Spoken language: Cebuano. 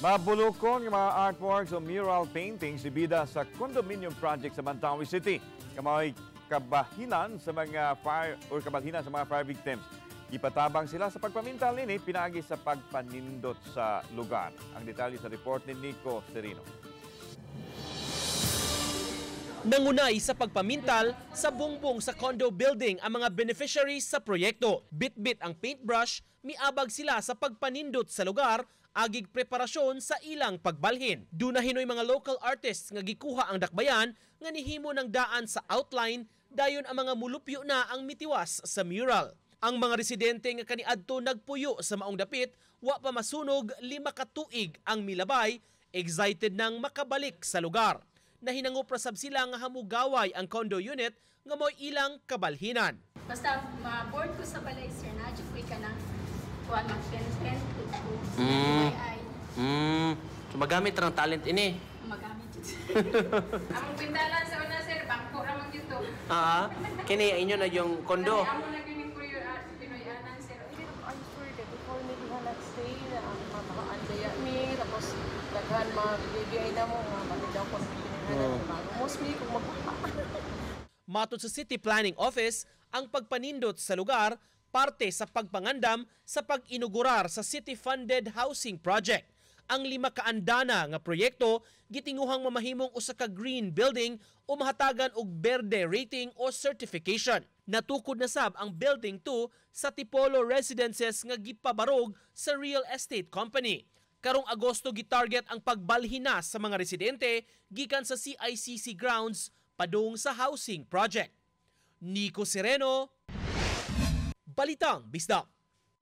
Mabulukon nga mga artworks o mural paintings ibida sa condominium project sa Mandaue City. Kamay kabahinan sa mga fire or kabalhinan sa mga fire victims. Ipatabang sila sa pagpamintal nini pinaagi sa pagpanindot sa lugar. Ang detalye sa report ni Nico Serino. Nangunay sa pagpamintal sa bungbong sa condo building ang mga beneficiaries sa proyekto. Bit-bit ang paintbrush, miabag sila sa pagpanindot sa lugar agig preparasyon sa ilang pagbalhin. Duna hinoy mga local artists nga gikuha ang dakbayan nga nihimo ng daan sa outline, dayon ang mga mulupyo na ang mitiwas sa mural. Ang mga residente nga kaniadto nagpuyo sa maong dapit, wa pa masunog 5 ka tuig ang milabay, excited nang makabalik sa lugar. Nahinangop ra sab sila nga hamugaway ang condo unit nga mo'y ilang kabalhinan. Basta ma-bored ko sa balay, sir, na ko'y kanang kuan, mag-pen-pen ko. Ay, So magamit ra ang talent ini. Magamit jud. Among pintalan sa una, sir, bangko ra man gyud to. Ah, kini inyo na yung condo. Kani amo na gyud ning Pinoy Pinoy-anan, sir. I'm sure that before mi diha nag-stay na ang mga makaandaya mi, tapos daghan mga bibigay na mo nga bakit daw ko oh. Most mi kung magbaha. Matod sa City Planning Office, ang pagpanindot sa lugar parte sa pagpangandam sa pag-inugurar sa city-funded housing project. Ang 5 kaandana nga proyekto gitinguhang mamahimong usa ka green building o mahatagan og berde rating o certification. Natukod na sab ang Building 2 sa Tipolo Residences nga gipabarog sa real estate company. Karong Agosto gitarget ang pagbalhina sa mga residente gikan sa CICC grounds padung sa housing project. Nico Sereno, Balitang Bisdak.